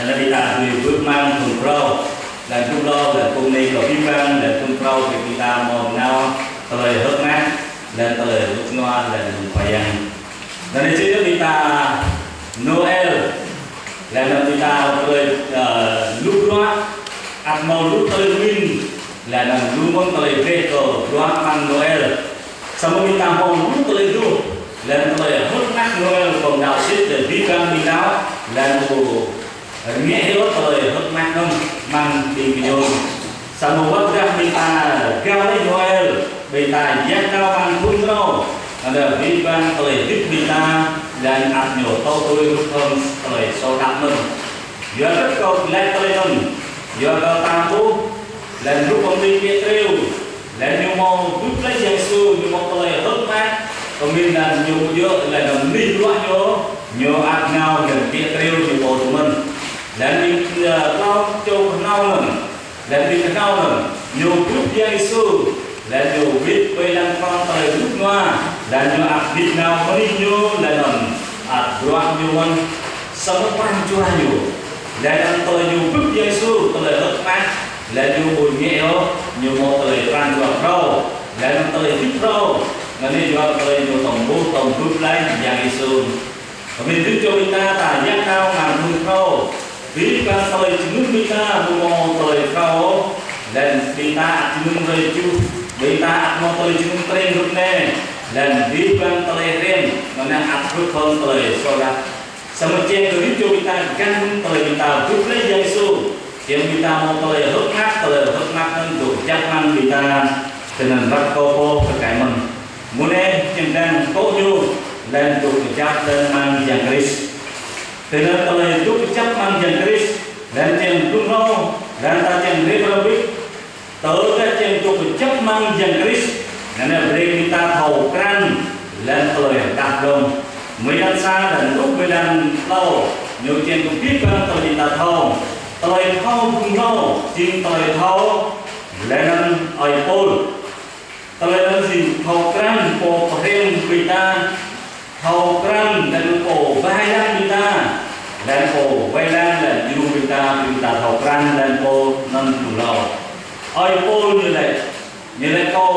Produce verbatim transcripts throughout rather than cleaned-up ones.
Anŭn ƀing ta dưi bưp mơ̆ng thŭn phrâo, lĕ thŭn phrâo, lĕ thŭn anai kơ ƀing ƀing, lĕ thŭn phrâo, ƀing ta hmâo nao tơlơi hơ̆k mơak, lĕ tơlơi rơnŭk rơnua, lĕ thŭn pơyang. Anŭn anai čih ƀing ta Noel, lĕ anŭn ƀing ta tơlơi, ơ, lu bruă, ăt hmâo lu tơlơi min, lĕ anŭn lu mơ̆ng tơlơi ƀĕ kơ bruă mơ̆ng Noel. Samơ̆ ƀing ta hmâo lu tơlơi duh, lĕ tơlơi hơ̆k mơak Noel kơ đaŏ sĭt lĕ ƀing ƀing đaŏ, lĕ ƀu rơngiă hĭ ôh tơlơi hơ̆k mơak anŭn mơ̆ng ƀing gơñu. Samơ̆ wơ̆t tơdah ƀing ta gao laih Noel, ƀing ta yak nao mơ̆ng thŭn phrâo, anŭn ƀing ƀing tơlơi hơdip ƀing ta, lĕ ăt ñu tŏ tui hrup hăng tơlơi soh đăp mơ̆n. Yua kơ kâo laĭ tơlơi anŭn, yua kơ ta ƀuh, lĕ hrup hăng ƀing Pêtrô, lĕ ñu hmâo bưp laih Yêsu, ñu hmâo tơlơi hơ̆k mơak, kơmĭn lĕ ñu ƀu djơ̆, lĕ anŭn mơnuih luă ñu, ñu ăt nao lĕ Pêtrô ñu ƀu tŭ mơ̆n. Lĕ ƀing, ơ, klâo čô kơhnâo anŭn, lĕ ƀing kơhnâo anŭn, ñu bưp Yêsu, lĕ ñu wĭt ƀơi lŏn tơnah tơlơi rơnŭk rơnua, lĕ ñu ăt wĭt nao mơnuih ñu, lĕ anŭn ăt bruă ñu mơ̆n. Samơ̆ pran jua ñu, lĕ anŭn tơlơi ñu bưp Yêsu, tơlơi hơ̆k mơak, lĕ ñu ƀu rơngiă ôh, ñu hmâo tơlơi pran jua phrâo, lĕ anŭn tơlơi hơdip phrâo, anŭn yơh yua tơlơi ñu tŏm ƀuh tŏm bưp laih Yang Yêsu. Kơmĭn dŭm čô ƀing ta, ta yak nao mơ̆ng thŭn phrâo, ƀing ƀing tơlơi jơnum ƀing ta ƀu hmâo tơlơi phrâo, lĕ ƀing ta ăt jơnum tơlơi čuh, ƀing ta ăt hmâo tơlơi jơnum tring hrup anai, lĕ ƀing ƀing tơlơi rem, anŭn ăt hrup hăng tơlơi soh đăp. Samơ̆ čang kơ dŭm čô ƀing ta găn tơlơi ƀing ta bưp laih Yêsu, čang ƀing ta hmâo tơlơi hơ̆k mơak, tơlơi hơ̆k mơak anŭn dŏ kơjăp mơ̆ng ƀing ta, tơnăn răk kơ pô kơ kai mơ̆n. Mơ̆ng anai čang đang kơ ñu, lĕ dŏ kơjăp lĕ mơ̆ng Yang Krist. Tơnăn tơlơi dŏ kơjăp mơ̆ng Yang Krist, lĕ čang thŭn phrâo, lĕ ta čang rĭm hrơi ƀĭt, tơdah čang dŏ kơjăp mơ̆ng Yang Krist, anŭn brơi ƀing ta thâo krăn, lĕ tơlơi đăo lŏm. Mơ̆ng lăn sa lĕ rŭ mơ̆ng lăn klâo, ñu čang kơ ƀing ƀing tơlơi ta thâo. Tơlơi thâo thŭn phrâo, jing tơlơi thâo, lĕ anŭn ơi Pôl. Tơlơi anŭn jing thâo krăn pô pơhrăm ƀing ta, thâo krăn lĕ pô wai lăng ƀing ta, lĕ pô wai lăng lĕ jơnum ƀing ta, ƀing ta thâo krăn lĕ pô anŭn lu hlâo. Ơi Pôl ñu laĭ, ñu laĭ kâo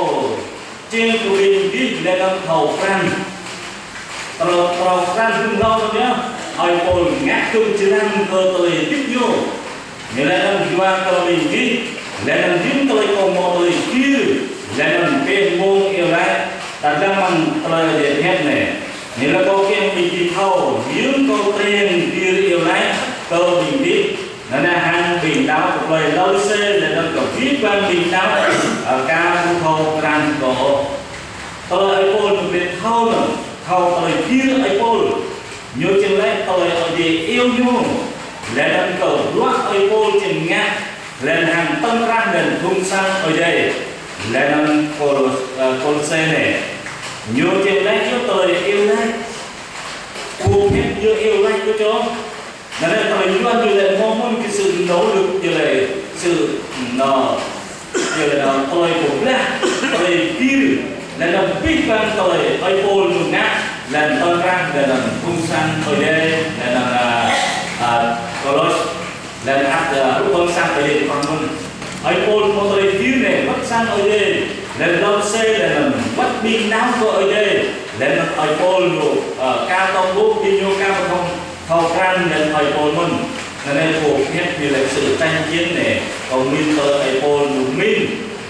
čang kơ ƀing gih lĕ anŭn thâo krăn. Tơlơi thâo krăn thŭn phrâo anŭn yơh, ơi Pôl ngă kơ jơlan kơ tơlơi hơdip ñu. Ñu laĭ anŭn yua kơ ƀing gih, lĕ anŭn jing tơlơi kâo hmâo tơlơi gir, lĕ anŭn pơhmư̆ iâu laĭ, ta dlăng mơ̆ng tơlơi Ơi Adai pơhiăp anai. Ñu laĭ kâo kiăng ƀing gih thâo, yơ̆ng kâo tring gir iâu laĭ kơ ƀing gih, anŭn hăng ƀing đaŏ kơ plơi Laôđisê, lĕ anŭn kơ ƀing ƀing đaŏ, ơ, aka ƀu thâo krăn kâo. Tơlơi ơi Pôl ñu brơi thâo anŭn, thâo tơlơi gir ơi Pôl. Ñu čang laĭ tơlơi Ơi Adai iâu ñu, lĕ anŭn kơ bruă ơi Pôl čang ngă, lĕ hăng tŏng krah lĕ phung sang Ơi Adai, lĕ anŭn Kôlôs-, ơ, Kôlôsê anai. Ñu čang laĭ yơh tơlơi iâu laĭ. Pô phet yơh iâu laĭ kơ čô. Anŭn yơh tơlơi Yuan ñu laĭ hmâo mơ̆n kơ sự nỗ lực, ñu laĭ sự, ơ, ñu laĭ, ơ, tơlơi pơblah, tơlơi gir, lĕ anŭn ƀing ƀing tơlơi ơi Pôl ñu ngă, lĕ tŏng krah, lĕ anŭn phung sang Ơi Adai, lĕ anŭn, ơ, ơ, Kôlôs, lĕ ăt, ơ, hrup hăng sang Ơi Adai pơpŭ mơ̆n. Ơi Pôl hmâo tơlơi gir anai, wơ̆t sang Ơi Adai, lĕ Laôđisê, lĕ anŭn wơ̆t ƀing nao kơ Ơi Adai, lĕ anŭn ơi Pôl ñu, ơ, aka tŏng ƀuh, ƀing ñu aka pơthâo thâo krăn lĕ ơi Pôl mơ̆n. Anŭn anai pô phet ñu laĭ sự tranh chiến anai, kâo mĭn tơlơi ơi Pôl ñu mĭn,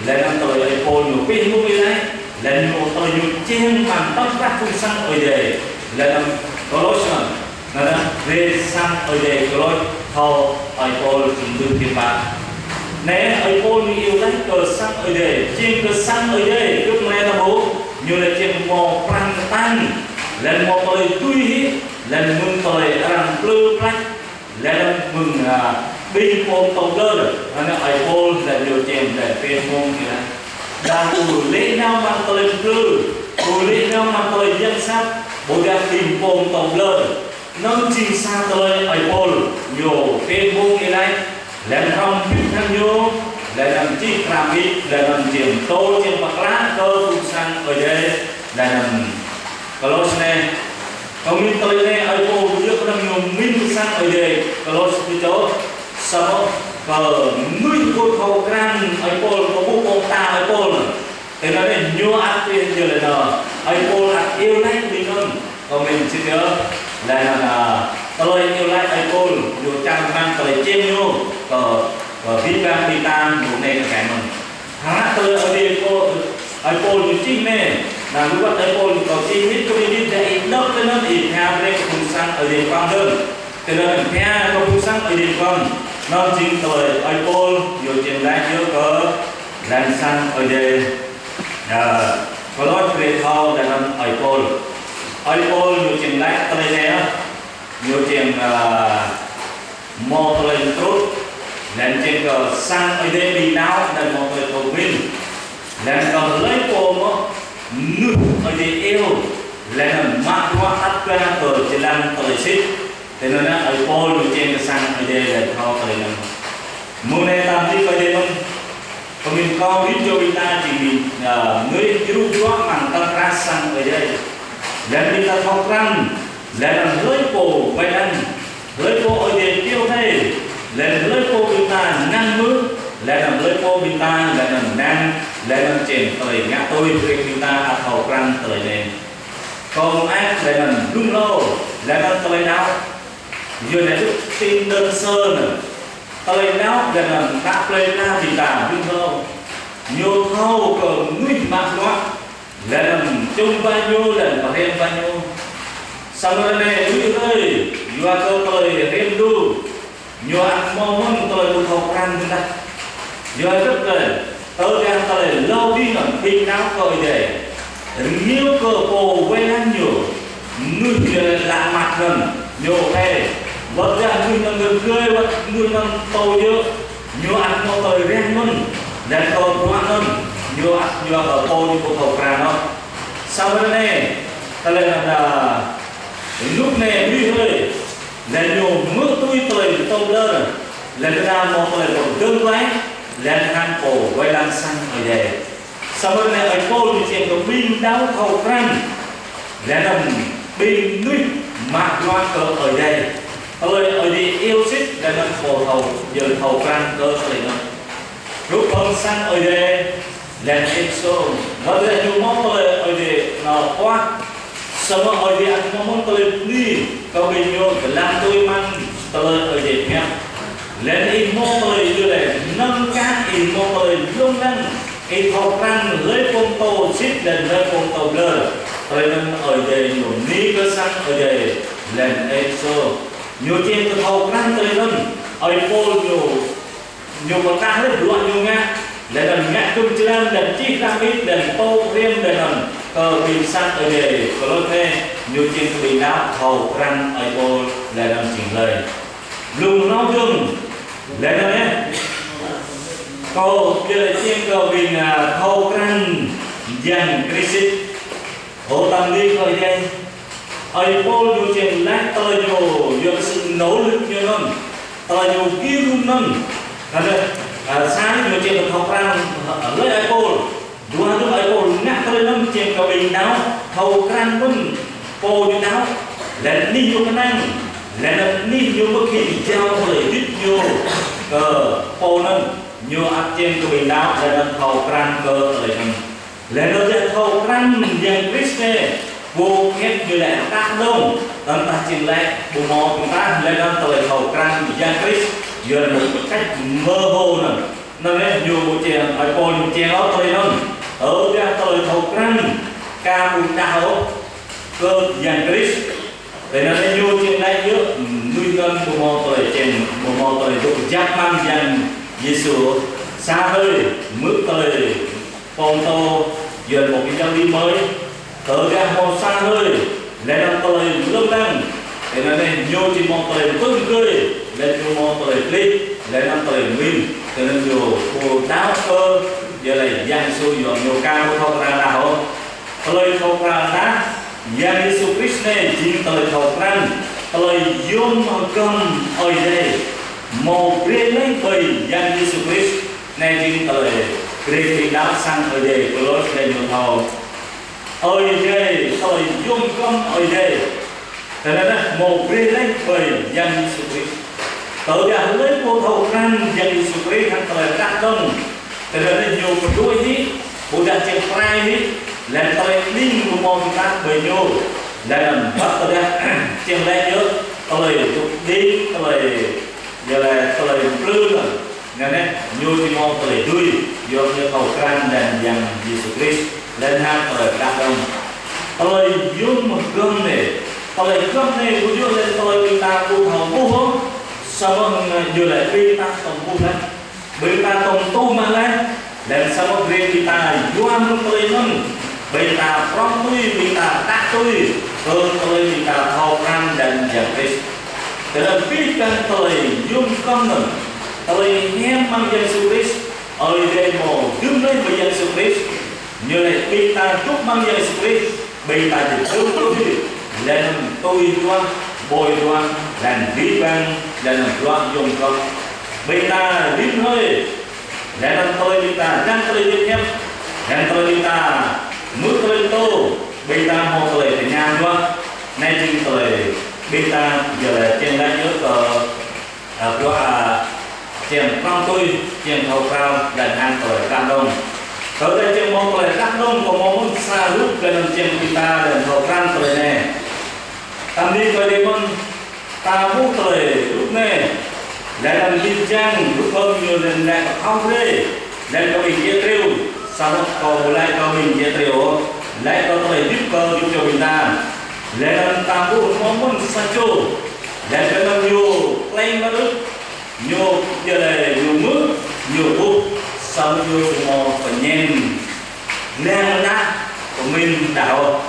lĕ anŭn tơlơi ơi Pôl ñu pơhmư̆ iâu laĭ, lĕ ñu tơlơi ñu čang mơ̆ng tŏng krah phung sang Ơi Adai, lĕ anŭn Kôlôs anŭn, anŭn anai brơi sang Ơi Adai Kôlôs thâo ơi Pôl jing dưi pơhiăp. Anai ơi Pôl ñu iâu laĭ kơ sang Ơi Adai, jing kơ sang Ơi Adai, kơ mơ̆ng anai ta ƀuh, ñu laĭ jing hmâo pran kơtang, lĕ hmâo tơlơi tui hĭ, lĕ mơ̆ng tơlơi arăng plư plač, lĕ mơ̆ng, ơ, ƀing pô tŏng ƀlŏr, anŭn ơi Pôl lĕ ñu čang lĕ pơhmư̆ ñu laĭ. Đa ƀu lĕ nao mơ̆ng tơlơi plư, ƀu lĕ nao mơ̆ng tơlơi yang sat, ƀôdah ƀing pô tŏng ƀlŏr. Anŭn jing sa tơlơi ơi Pôl ñu pơhmư̆ ñu laĭ. Lĕ hrŏm hơbĭt hăng ñu, lĕ anŭn čih krăm hĭ, lĕ anŭn jing tơlơi jing pơkra kơ phung sang Ơi Adai, lĕ anŭn Kôlôs anai. Kâo mĭn tơlơi anai ơi Pôl yơh kơnơ̆ng ñu mĭn kơ sang Ơi Adai Kôlôs kơ čô, Samơ̆ kơ mơnuih ƀu thâo krăn ơi Pôl, kơ ƀu pơkă ơi Pôl. Tơdah ñu ăt pơhiăp jơlan, ơi Pôl ăt iâu laĭ ƀing anŭn. Kơ mĭn sĭt yơh, laih anŭn, tơlơi iâu laĭ ơi Pôl, ñu čang rơmang tơlơi čem ñu, kơ, kơ abih bang ƀing ta mơ̆ng anai kơ kơ mơ̆n. Hră tơlơi Ơi Adai Pôl, ơi Pôl ñu čih anai, anŭn lu wơ̆t ơi Pôl ñu kâo čih nik kơ ƀing gih, dah ih đŏk tui anŭn ih pơhiăp brơi kơ phung sang Ơi Adai pơkŏn dơ̆ng. Tui anŭn pơhiăp kơ phung sang Ơi Adai pơkŏn. Anŭn jing tơlơi ơi Pôl ñu čem laĭ yơh kơ lŏn sang Ơi Adai. Ơ, Kôlôs brơi thâo tui anŭn ơi Pôl. Ơi Pôl ñu čem laĭ tơlơi anai, ñu čem, ơ, hmâo tơlơi pơtrut, laih anŭn čem kơ sang Ơi Adai ƀing đaŏ, laih anŭn hmâo tơlơi thâo pơmĭn. Laih anŭn kơ hlơi pô mơ̆n mơnuih Ơi Adai iâu, laih anŭn mă bruă ăt ba kơ jơlan tơlơi sĭt. Tui anŭn ơi Pôl ñu čem kơ sang Ơi Adai laih thâo tơlơi anŭn. Mơ̆ng anai tơdah ih kơ Ơi Adai mơ̆n, pơmĭn kâo rĭm čô ƀing ta jing ƀing, ơ, mơnuih djru bruă amăng tơlơi krah sang Ơi Adai. Laih anŭn ƀing ta thâo krăn, laih anŭn hlơi pô wai lăng, hlơi pô Ơi Adai iâu thâo, laih anŭn hlơi pô ƀing ta năng mơ̆n, laih anŭn hlơi pô ƀing ta, laih anŭn năng, laih anŭn čem tơlơi ngă tui brơi ƀing ta ăt thâo krăn tơlơi anai. Kâo mơak laih anŭn blung hlâo, laih anŭn tơlơi đaŏ. Yua anŭn ƀu tin đơn sơ anŭn. Tơlơi đaŏ laih anŭn tơlơi plơi pla ƀing ta blung hlâo. Ñu thâo kơ mơnuih mă bruă, laih anŭn čung ba ñu, laih anŭn pơhrăm ba ñu. Samơ̆ ră anai mơnuih ơi, yua kơ tơlơi hrăm lu, ñu ăt hmâo mơ̆n tơlơi ƀu thâo krăn tơdah. Yua hơget lĕ, tơdah tơlơi hlâo dih anŭn ƀing đaŏ kơ Ơi Adai. Rơngiao kơ pô wai lăng ñu, mơnuih ñu lăk măt anŭn, ñu ƀu, wơ̆t dah mơnuih anŭn gơ̆ gơ̆, wơ̆t mơnuih anŭn tơl yơh, ñu ăt hmâo tơlơi răng anŭn, laih kơ bruă anŭn, ñu ăt yua kơ pô ñu ƀu thâo krăn ôh. Samơ̆ ră anai, tơlơi anŭn, ơ, rơnŭk anai mơnuih ơi, laih ñu hmư̆ tui tơlơi pơtô ƀlŏr, laih anŭn hmâo tơlơi pơdơ̆ng wai, laih anŭn pô wai lăng sang Ơi Adai. Samơ̆ ră anai ơi Pôl ñu čem kơ ƀing đaŏ thâo krăn, laih anŭn ƀing mơnuih mă bruă kơ Ơi Adai. Tơlơi Ơi Adai iâu sĭt, laih anŭn pô thâo, yơh thâo krăn kơ tơlơi anŭn. Rup phung sang Ơi Adai, laih anŭn Êphêsô, wơ̆t dah ñu hmâo tơlơi Ơi Adai anŭn pơhiăp, samơ̆ Ơi Adai ăt hmâo mơ̆n tơlơi bơni kơ ƀing ñu dơlăm tui mơ̆ng tơlơi Ơi Adai pơhiăp. Laih anŭn ih hmâo tơlơi yua laih, năng kah ih hmâo tơlơi lông lăng, ih thâo krăn hlơi pô pơtô sĭt laih hlơi pô pơtô ƀlŏr. Tơlơi anŭn Ơi Adai ñu bơni kơ sang Ơi Adai, laih anŭn Êphêsô. Ñu čem kơ thâo krăn tơlơi anŭn, ơi Pôl ñu ñu pơkă laih bruă ñu ngă, laih anŭn ngă kơ jơlan, laih anŭn čih hră mơit, laih anŭn pơhrăm, laih anŭn kơ ƀing sang Ơi Adai Kôlôs anai, ñu čem kơ ƀing đaŏ thâo krăn ơi Pôl, laih anŭn jing hlơi. Blung hlâo dơ̆ng, laih anŭn yơh. Kâo ƀu laĭ čem kơ ƀing, ơ, thâo krăn Yang Krist. Ơ, tơdah ih kơ Ơi Adai. Ơi Pôl ñu čem laih tơlơi ñu, yua kơ sự nỗ lực ñu anŭn. Tơlơi ñu gir anŭn. Kơ anŭn, ơ, sa ñu čem kơ thâo krăn, ơ, laih ơi Pôl. Dua dơ̆ng ơi Pôl ngă tơlơi anŭn čem kơ ƀing đaŏ thâo krăn mơ̆n pô ñu đaŏ. Laih anŭn anih ñu kơnang. Laih anŭn anih ñu mơ̆ng khi jao tơlơi hơdip ñu kơ pô anŭn. Ñu ăt čem kơ ƀing đaŏ laih anŭn thâo krăn kơ tơlơi anŭn. Laih anŭn tơdah thâo krăn Yang Krist anai, ƀu hơget ñu lĕ tah dơ̆ng, tơdah jing lĕ ƀu hmâo tah, laih anŭn tơlơi thâo krăn Yang Krist, yua anŭn một cách mơ hồ anŭn. Anŭn lĕ ñu ƀu čem, ơi Pôl ñu čem ôh tơlơi anŭn. Ơ, tơdah tơlơi thâo krăn, kah ƀu tah ôh kơ Yang Krist. Tui anŭn ñu čem laih yơh, mơnuih anŭn ƀu hmâo tơlơi čem, ƀu hmâo tơlơi dŏ kơjăp mơ̆ng Yang Yêsu. Sa hrơi, hmư̆ tơlơi pơtô, yua anŭn một cái chân lý mới. Tơdah hmâo sa hrơi, laih anŭn tơlơi lông lăng. Tui anŭn ñu či hmâo tơlơi pơ̆ng kơi, laih ñu hmâo tơlơi klĭ, laih anŭn tơlơi mĭn. Tui anŭn ñu ƀu đaŏ kơ, yua laih Yang Yêsu yua ñu kah ƀu thâo krăn đaŏ. Tơlơi thâo krăn đaŏ, Yang Yêsu Krist anai jing tơlơi thâo krăn, tơlơi yôm hơgŏm Ơi Adai. Hmâo brơi laih ƀơi Yang Yêsu Krist anai jing tơlơi brơi ƀing đaŏ sang Ơi Adai, Kôlôs anai ñu thâo. Ơi Adai, tơlơi yôm hơgŏm Ơi Adai. Tơdah anŭn hmâo brơi laih ƀơi Yang Yêsu Krist. Tơdah hlơi pô thâo krăn Yang Yêsu Krist hăng tơlơi đaŏ dơ̆ng, tơdah ñu pơđuaĭ hĭ, ƀôdah čem prai hĭ, laih tơlơi ling pơmơ̆ng ta ƀơi ñu, laih anŭn băt tơdah čem laĭ yơh, tơlơi dŏ đĭ, tơlơi, yơh laĭ tơlơi plư anŭn, ngă anai, ñu či mơ̆ng tơlơi dưi, yua ñu thâo krăn laih Yang Yêsu Krist, laih hăng tơlơi đaŏ dơ̆ng. Tơlơi yôm hơgŏm anai, tơlơi hơgŏm anai, ƀu djơ̆ laih tơlơi ƀing ta ƀu thâo ƀuh, samơ̆ yơh laĭ ƀing ta tŏng ƀuh laih. Ƀing ta tŏng tŭ mă laih, laih samơ̆ brơi ƀing ta yua mơ̆ng tơlơi anŭn, ƀing ta prŏng tui, ƀing ta đaŏ tui, kơ tơlơi ƀing ta thâo krăn laih Yang Krist. Tơdah ƀing ta tơlơi yôm hơgŏm anŭn, tơlơi hiam mơ̆ng Yang Yêsu Krist, Ơi Adai mơ̆ dưm laih ƀơi Yang Yêsu Krist, ñu laĭ ƀing ta dŏ mơ̆ng Yang Yêsu Krist, ƀing ta či dŏ tui, laih anŭn tui duah, ƀơi duah, laih anŭn abih bang, laih anŭn bruă yôm hơgŏm. Ƀing ta rĭm hrơi, laih anŭn tơlơi ƀing ta, laih tơlơi hơdip hiăp, laih tơlơi ƀing ta, hmư̆ tơlơi pơtô, ƀing ta hmâo tơlơi tơña duah, anai jing tơlơi ƀing ta, yơh laĭ čem laĭ yơh kơ, a, bruă, a, čem prŏng tui, čem thâo krăn, laih hăng tơlơi đaŏ dơ̆ng. Tơdah čem mơ̆ng tơlơi đaŏ dơ̆ng, kơ mơ̆ng sa rup laih anŭn čem ƀing ta, laih thâo krăn tơlơi anai. Tơdah kơ dih mơ̆n, ta ƀuh tơlơi rup anai, laih anŭn ƀing jang rup hơm ñu laih anŭn laĭ kơ thâo brơi, laih kơ ƀing djai triu, samơ̆ kâo ƀu laĭ kơ ƀing djai triu, laĭ kơ tơlơi hơdip kơ hơdip čô ƀing ta. Laih anŭn ta ƀuh mơ̆ng mơ̆n sa čô, laih kơ anŭn ñu kleng mơ̆n, ñu, yơh laĭ ñu hmư̆, ñu ƀuh, samơ̆ ñu mơ̆ pơñen. Lăng anŭn pơmĭn đaŏ.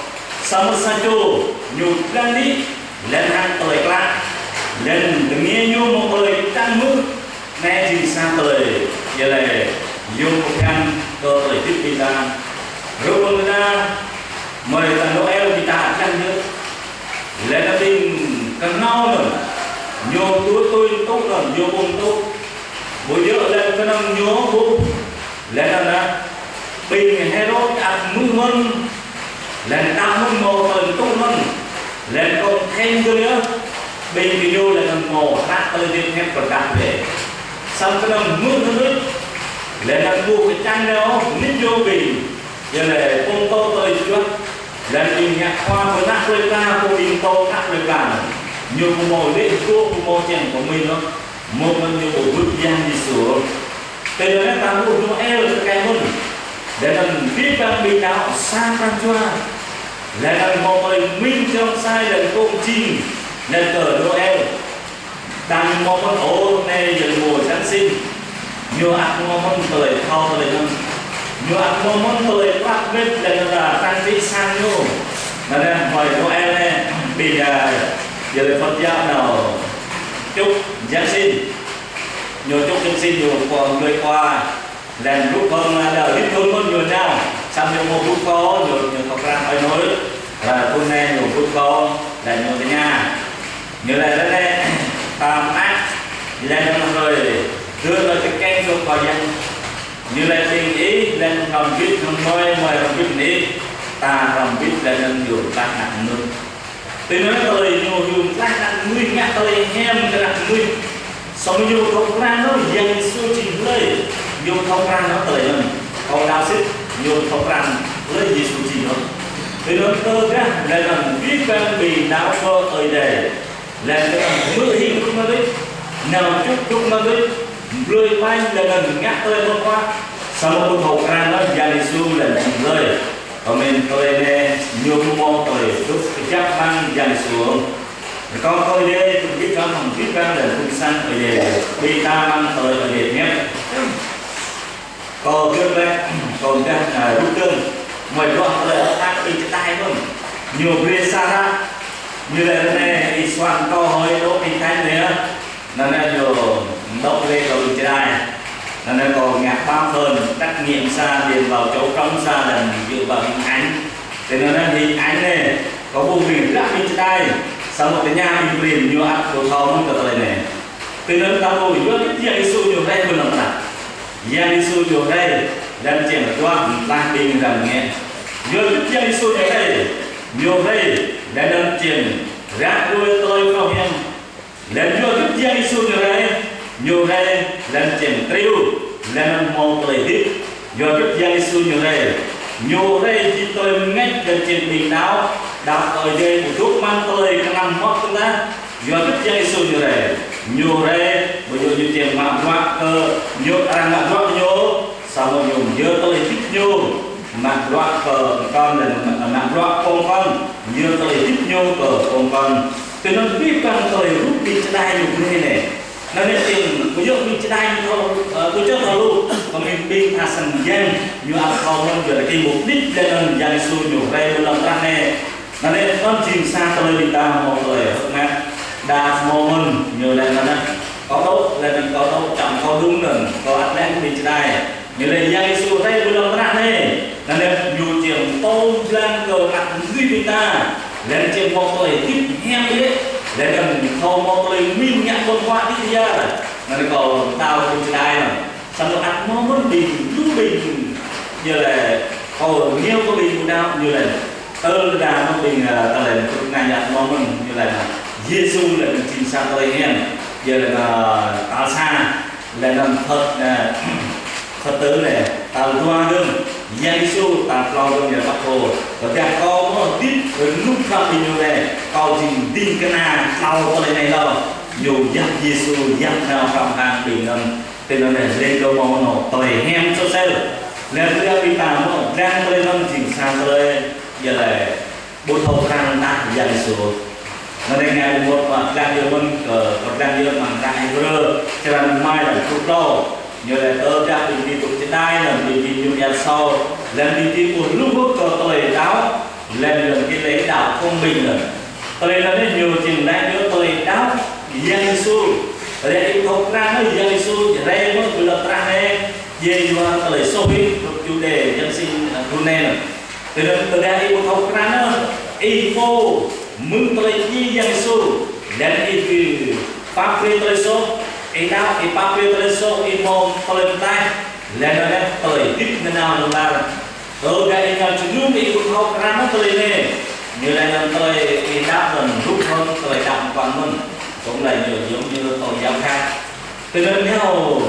Samơ̆ sa čô ñu dlăng đĭ, laih hăng tơlơi klă. Laih anŭn tơngia ñu mơ̆ tơlơi čang hmư̆. Anai jing sa tơlơi, yơh laĭ, yôm pơphan kơ tơlơi hơdip ƀing ta. Rup ƀing ta, mơi ta Noel ƀing ta dlăng yơh. Laih anŭn ƀing kơnâo anŭn, ñu tui tui tŭ anŭn, ñu ƀu tŭ. Ƀu djơ̆ laih kơnơ̆ng ñu ƀuh. Laih anŭn, ƀing Hêrôd ăt hmư̆ mơ̆n, laih đaŏ mơ̆n mơ̆ tơlơi tŭ mơ̆n, laih kông theng gơ̆ yơh, ƀing gơñu laih anŭn mơ̆ hră tơlơi hơdip hiăp pơrơđah laih. Samơ̆ kơnơ̆ng hmư̆ anŭn đôč, laih anŭn ƀu kơčăng nao, nĭt ñu ƀing, yơh laĭ pơtô tơlơi juăt, laih ƀing ngă khua pơnă plơi pla, pô ƀing pô pơnă plơi pla, ñu ƀu mơ̆ lĕ gô, ƀu mơ̆ čang pơmĭn ôh. Mơ̆ng anŭn ñu ƀu ƀuh Yang Yêsu. Tơdah anai ta ƀuh Noel tơkai mơ̆n. Laih anŭn abih bang ƀing đaŏ sa pran jua. Laih anŭn mơ̆ tơlơi mĭn čơrŏng sai laih kông jing. Laih kơ Noel. Đang mơ̆ mơ̆n ôh anai yơh mơ̆ Giáng sinh. Ñu ăt mơ̆ mơ̆n tơlơi thâo tơlơi anŭn. Ñu ăt mơ̆ mơ̆n tơlơi prăp mĭt laih anŭn la trang trí sang ñu. Anŭn anai mơi Noel anai ƀing, a, yơh laĭ Phật giáo nao chúc Giáng sinh. Ñu chúc Giáng sinh ñu pơm lơi khua. Laih rup hơm đa hĭ thun mơ̆n ñu nao. Samơ̆ ñu mơ̆ ƀuh kơ, ñu, ñu thâo krăn ơi nôi. Laih thun anai ñu ƀuh kơ, laih ñu tơña. Ñu laĭ ră anai, tam ăt. Laih anŭn hrơi, dưi laih tơkeng kơ Khua Yang. Ñu laĭ ƀing ih, laih anŭn hrŏm hơbĭt hăng mơi, mơi hrŏm hơbĭt ih. Ta hrŏm hơbĭt laih anŭn yua tah anăk mơnuih. Tui anŭn tơlơi ñu yua tah anăk mơnuih, ngă tơlơi hiam kơ anăk mơnuih. Samơ̆ ñu thâo krăn ôh Yang Yêsu jing hlơi. Ñu thâo krăn ôh tơlơi anŭn. Kâo đaŏ sĭt, ñu thâo krăn hlơi Yêsu jing ôh. Tui anŭn tơdah laih anŭn abih bang ƀing đaŏ kơ Ơi Adai. Laih anŭn hmư̆ hĭ rup anŭn đôč. Nao čŭk rup anŭn đôč. Blơi ƀañ laih anŭn ngă tơlơi mơnuih. Samơ̆ ƀu thâo krăn ôh Yang Yêsu laih anŭn jing hlơi. Pơmĭn tơlơi anai ñu ƀu mơ̆ tơlơi dŏ kơjăp mơ̆ng Yang Yêsu. Rơkâo kơ Ơi Adai tŭ djik djam hăng abih bang laih anŭn phung sang Ơi Adai. Ƀing ta mơ̆ng tơlơi Ơi Adai hiăp. Kâo djơ̆ laih, kâo dah, a, rup dơ̆ng. Mơi bruă tơlơi ăt ƀing čơđai mơ̆n. Ñu brơi sa hră. Ñu laĭ ră anai, ih suan kâo hơi dŏ ƀing thánh anai yơh. Anŭn anai ñu dŏ lĕ kâo ƀing čơđai. Anŭn anai kâo ngă ba phần trách nhiệm sa, điền vào chỗ trống sa là dựa vào hình ảnh. Tui anŭn anai hình ảnh anai, kâo ƀuh ƀing ră ƀing čơđai. Samơ̆ tơña ƀing brơi ñu ăt kâo thâo mơ̆n kơ tơlơi anai. Tui anŭn ta ƀuh yua hơget Yang Yêsu ñu rai ƀơi lŏn tơnah. Yang Yêsu ñu rai, laih anŭn čiăng tơjuă tơlơi ƀing răm ngĕ. Yua hơget Yang Yêsu ñu rai, ñu rai, laih anŭn čiăng ră ruai tơlơi phrâo hiam. Laih yua hơget Yang Yêsu ñu rai, Ñu rai lĕ čem triu, lĕ anŭn hmâo tơlơi hơdip. Yua hơget Yang Yêsu ñu rai? Ñu rai jing tơlơi mơngač lĕ čem ƀing đaŏ, đaŏ kơ Ơi Adai ƀu dŏ amăng tơlơi kơnăm mơmŏt ôh. Yua hơget Yang Yêsu ñu rai? Ñu rai, ƀu djơ̆ ñu čem mă bruă kơ ñu, arăng mă bruă kơ ñu, samơ̆ ñu yơr tơlơi hơdip ñu mă bruă kơ pơkŏn, lĕ mă bruă pơkŏn, yơr tơlơi hơdip ñu kơ pơkŏn. Tui anŭn abih bang tơlơi rup ƀing čơđai ñu brơi anai. Anŭn yơh jing, ƀu djơ̆ ƀing čơđai ñu thâo, ơ, ƀu djơ̆ thâo lu, kơ ƀing, ƀing tha sang yang ñu ăt thâo mơ̆n, yua lĕ kơ mục đích lĕ anŭn Yang Yêsu ñu rai ƀơi lŏn tơnah anai. Anŭn yơh anŭn jing sa tơlơi ƀing ta hmâo tơlơi hơ̆k mơak. Đa hmâo mơ̆n ñu lĕ anŭn. Kâo dŏ, lĕ anŭn kâo dŏ, čăm kâo đŭng anŭn, kâo ăt lĕ ƀing čơđai. Ñu lĕ Yang Yêsu rai ƀơi lŏn tơnah anai. Anŭn yơh ñu čem pơtô jơlan kơ ăt mơnuih ƀing ta. Lĕ čem hmâo tơlơi hơdip hiam biă. Lĕ anŭn thâo hmâo tơlơi mĭn ngă ƀơ̆ng huă đĭ đa. Anŭn kâo đaŏ ƀing čơđai anŭn. Samơ̆ ăt hmâo mơ̆n ƀing lu ƀing, ñu lĕ kâo rơngiao kơ ƀing ƀu đaŏ ñu lĕ. Tơl đa mơ̆n ƀing, ơ, tơlơi kơnuk kơna ăt hmâo mơ̆n ñu lĕ. Yêsu lĕ jing sa tơlơi hiam, ñu lĕ, ơ, tal sa, lĕ anŭn Phật, ơ, Phật tử lĕ, tal dua dơ̆ng, Yang Yêsu tal klâo dơ̆ng, ñu lĕ Bác Hồ. Tơdah kâo mơ̆ hơdip rơnŭk hrŏm ƀing ñu lĕ, kâo jing ding kơna klâo tơlơi anai hlâo. Ñu yap Yêsu, yap nao hrŏm hăng ƀing anŭn. Tui anŭn lĕ, lĕ kơ hmâo anŭn tơlơi hiam soh sel. Lĕ tơdah ƀing ta mơ̆ dlăng tơlơi anŭn jing sa tơlơi, yua lĕ ƀu thâo krăn tah Yang Yêsu. Anŭn lĕ ngă ƀu mơ̆ dlăng yơh mơ̆n kơ, kơ dlăng yơh amăng hră Hêbrơ, črăn rơma, lăng pluh klâo. Ñu lĕ tơdah ƀing gih dŏ čơđai, lăng ƀing gih mơñum ia sô, lăng ƀing gih ƀu hluh kơ tơlơi đaŏ, lĕ lăng gih lĕ đaŏ kông ƀing lĕ. Tơlơi anŭn ñu jing lĕ yơh tơlơi đaŏ Yang Yêsu. Tơdah ih ƀu thâo krăn Yang Yêsu rai mơ̆n ƀơi lŏn tơnah anai, yua tơlơi soh ih, ƀu djơ̆ Yang Yêsu, ơ, ƀu anai. Tơdah, tơdah ih ƀu thâo krăn, ih pô mơ̆ng tơlơi djai Yang Yêsu, lĕ ih pap brơi tơlơi soh, ih đaŏ, ih pap brơi tơlơi soh, ih hmâo tơlơi pơklaih, lĕ anŭn lĕ tơlơi hơdip nanao hlŏng lar. Tơdah ih ngă jơnum ih ƀu thâo krăn tơlơi anai, ñu lĕ anŭn tơlơi ih đaŏ anŭn rup hăng tơlơi đaŏ mơ̆ng păng mơ̆n. Tơl lĕ ñu yôm ñu tơlơi yap khă. Tui anŭn ñu,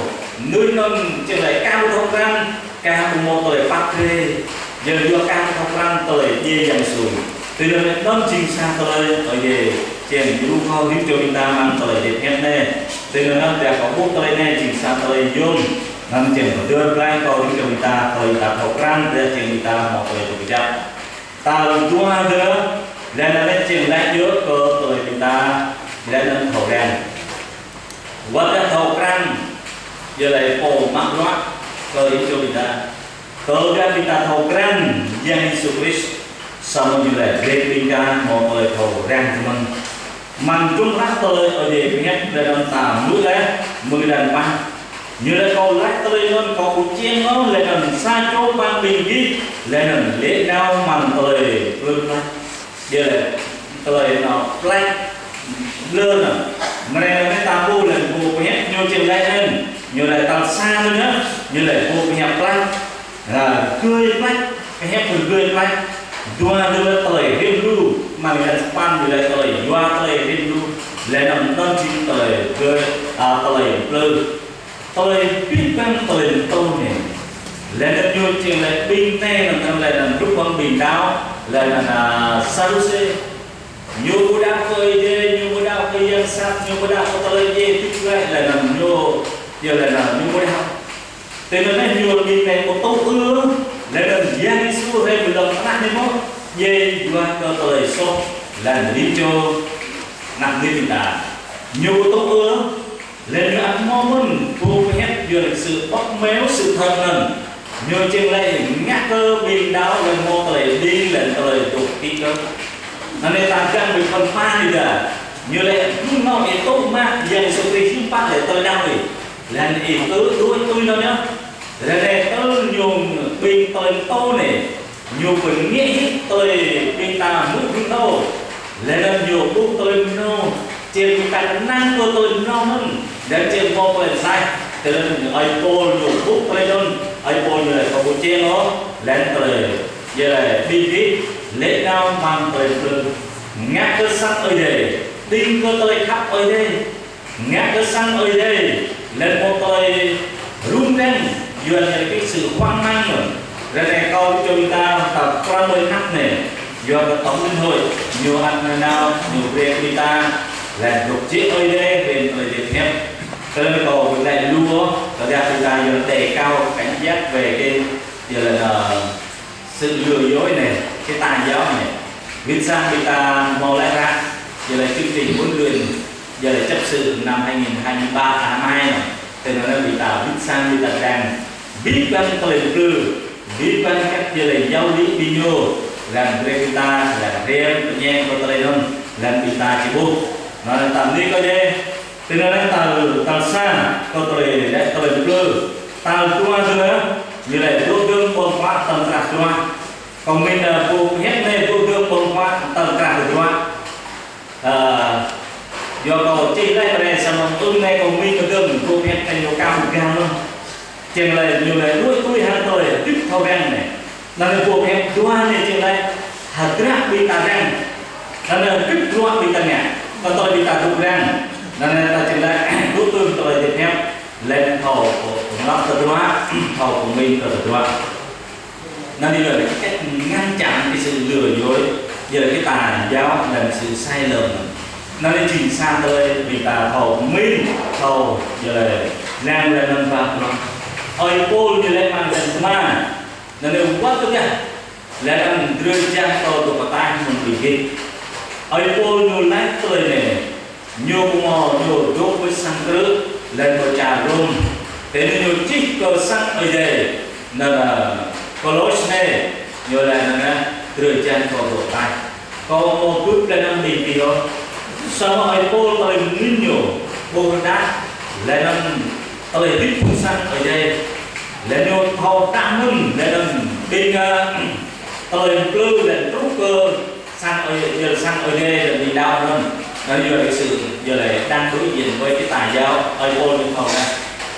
mơnuih anŭn čang lĕ kah ƀu thâo krăn, kah ƀu hmâo tơlơi pap brơi, yua kah ƀu thâo krăn tơlơi djai Yang Yêsu. Tui anŭn anŭn jing sa tơlơi, ơ, yơh, čang djru kơ rĭm čô ƀing ta amăng tơlơi djai hiam anai. Tui anŭn anŭn tơdah kâo ƀuh tơlơi anai jing sa tơlơi yôm, anŭn čang pơdơr glaĭ kơ rĭm čô ƀing ta, tơlơi ta thâo krăn, tơdah čang ƀing ta hmâo tơlơi djru kơjăp. Tal dua dơ̆ng, lĕ anŭn lĕ čang lĕ yơh kơ tơlơi ƀing ta, lĕ anŭn thâo krăn. Wơ̆t tơdah thâo krăn, yua lĕ pô mă bruă kơ rĭm čô ƀing ta. Tơdah ƀing ta thâo krăn Yang Yêsu Krist, samơ̆ yua lĕ brơi ƀing ta hmâo tơlơi thâo krăn tơmơ̆n. Amăng djŏp hră tơlơi Ơi Adai pơhiăp lĕ anŭn ta hmư̆ lĕ mơ̆ng lăn pă. Ñu lĕ kâo laĭ tơlơi anŭn kâo ƀu čang ôh, lĕ anŭn sa čô amăng ƀing gih, lĕ anŭn lĕ nao amăng tơlơi plư pơklaih. Yua lĕ tơlơi nao pơklaih lơ anŭn. Mơ̆ng anai ta ƀuh lĕ pô pơhiăp ñu čang lĕ anŭn. Ñu lĕ tal sa anŭn yơh, ñu lĕ pô pơhiăp pơklaih. Ơ, gơ̆ pơklaih, pơhiăp gơ̆ pơklaih. Dua dơ̆ng lĕ tơlơi rĭm lu, amăng lăn sapăn ñu lĕ tơlơi yua tơlơi rĭm lu. Lĕ anŭn anŭn jing tơlơi gơ̆, ơ, tơlơi plư. Tơlơi abih bang tơlơi pơtô anai. Lĕ anŭn ñu čang lĕ ƀing anai anŭn lĕ anŭn rup hăng ƀing đaŏ, lĕ anŭn, ơ, Sadusi. Ñu ƀu đaŏ kơ Ơi Adai, ñu ƀu đaŏ kơ yang sat, ñu ƀu đaŏ kơ tơlơi djai tŭ glaĭ, lĕ anŭn ñu, yua lĕ anŭn ñu ƀu đaŏ. Tui anŭn anai ñu ƀing anai ƀu tŭ ư, lĕ anŭn Yang Yêsu rai ƀơi lŏn tơnah anai mơ̆, djai yua kơ tơlơi soh, lĕ rĭm čô ană mơnuih ƀing ta. Ñu ƀu tŭ ư, lĕ ñu ăt hmâo mơ̆n pô pơhiăp yua lĕ sự bóp méo sự thật anŭn. Ñu čang lĕ ngă kơ ƀing đaŏ lĕ hmâo tơlơi đing lĕ tơlơi dŏ kĭ kơ. Anŭn anai ta dăng ƀơi phần pă anai dah. Ñu lĕ ƀing nao ih tŭ mă Yang Yêsu Krist hiư̆m pă lĕ tơlơi đaŏ ih. Lĕ ih tŭ đuaĭ tui anŭn yơh. Lĕ anai tơl ñu ƀing tơlơi pơtô anai. Ñu pơngĕ hĭ tơlơi ƀing ta hmư̆ ƀing đaŏ. Lĕ anŭn ñu ƀuh tơlơi mơnơ̆ng, čem ƀing ta kơnang kơ tơlơi mơnơ̆ng anŭn, lĕ čem hmâo tơlơi sai. Tơl anŭn ơi Pôl ñu ƀuh tơlơi anŭn, ơi Pôl ñu lĕ kâo ƀu čang ôh, lĕ tơlơi, yua lĕ ƀing gih, lĕ nao amăng tơlơi plư. Ngă kơ sang Ơi Adai, đing kơ tơlơi khăp Ơi Adai. Ngă kơ sang Ơi Adai, Huang mang ñu. Ră anai kâo či čô ƀing ta ta pran ƀơi anăp anai. Yua kơ tổng liên hội, ñu ăt nanao, ñu brơi ƀing ta, laih dŏ jĕ ơi đê, brơi tơlơi jĕ hiăp. Tơlơi kâo ƀu laĭ lu, tơdah ƀing ta yua đề cao cảnh giác về cái, yua là, ờ, sự lừa dối này, cái tà giáo này. Ƀing ta, ƀing ta hmâo laĭ ră, yua là chương trình huấn luyện, yua là chấp sự năm hai nghìn hai mươi ba, à, năm nay, tơdah ƀing ta, ƀing ta, ƀing ta đang Abih bang tơlơi plư, abih bang kăt jơlơi yua lĕ ƀing ñu, lăng brơi ƀing ta, lăng rem, pơñen kơ tơlơi anŭn, lăng ƀing ta či ƀuh. Anŭn tơdah anai kơ jĕ, tơdah anai tal, tal sa, kơ tơlơi, lĕ tơlơi plư, tal dua dơ̆ng, ñu lĕ dŏ dơ̆ng ƀơ̆ng huă tal krah dua. Kâo mĭn, ơ, boh hiăp anai dŏ dơ̆ng ƀơ̆ng huă tal krah dua. Ơ, yua kâo čih laih ƀơi anai samơ̆ ưng anai kâo mĭn kơ dơ̆ng, boh hiăp anai ñu kâo gah mơ̆n. Čang lĕ ñu lĕ đuaĭ tui hăng tơlơi hơdip thâo răng anai. Anŭn lĕ boh hiăp dua anai čang lĕ hơdră ƀing ta răng. Anŭn lĕ hơdip dua ƀing ta ngă. Kơ tơlơi ƀing ta dŏ răng. Anŭn lĕ ta čang lĕ dŏ tui tơlơi hơdip hiăp. Lĕ thâo kơ ngă tơdruă, thâo kơ mĭn kơ tơdruă. Anŭn anai là cái cách ngăn chặn cái sự lừa dối, yua là cái tà giáo là sự sai lầm. Anŭn anai jing sa tơlơi ƀing ta thâo mĭn, thâo, yua là năng lĕ năng ba krong. Ơi Pôl ñu lĕ mơ̆ng lĕ tơma, anŭn anai wăt tơdah lĕ năng drơi jăn kơ dŏ pơtaih mơ̆ng ƀing gih. Ơi Pôl ñu laĭ tơlơi anai, ñu pơmơ̆ ñu dŏ ƀơi sang krư̆, lĕ ƀơi čar Rôm. Tơdah ñu čih kơ sang Ơi Adai, anŭn, ơ, Kôlôs anai, ñu laĭ anŭn, ơ, drơi jăn kơ dŏ pơtaih. Kâo hmâo bưp lĕ năng ƀing gih ôh. Samơ̆ ơi Pôl tơlơi mĭn ñu, ƀuh rơđah, lĕ năng tơlơi hơdip ƀơi sang Ơi Adai. Lĕ ñu thâo tơnăn, lĕ năng ƀing, ơ, tơlơi plư, lĕ truh kơ sang Ơi, yua sang Ơi Adai lĕ ƀing đaŏ anŭn. Anŭn yua là cái sự, yua là đang đối diện với cái tà giáo, ơi Pôl ñu thâo anai.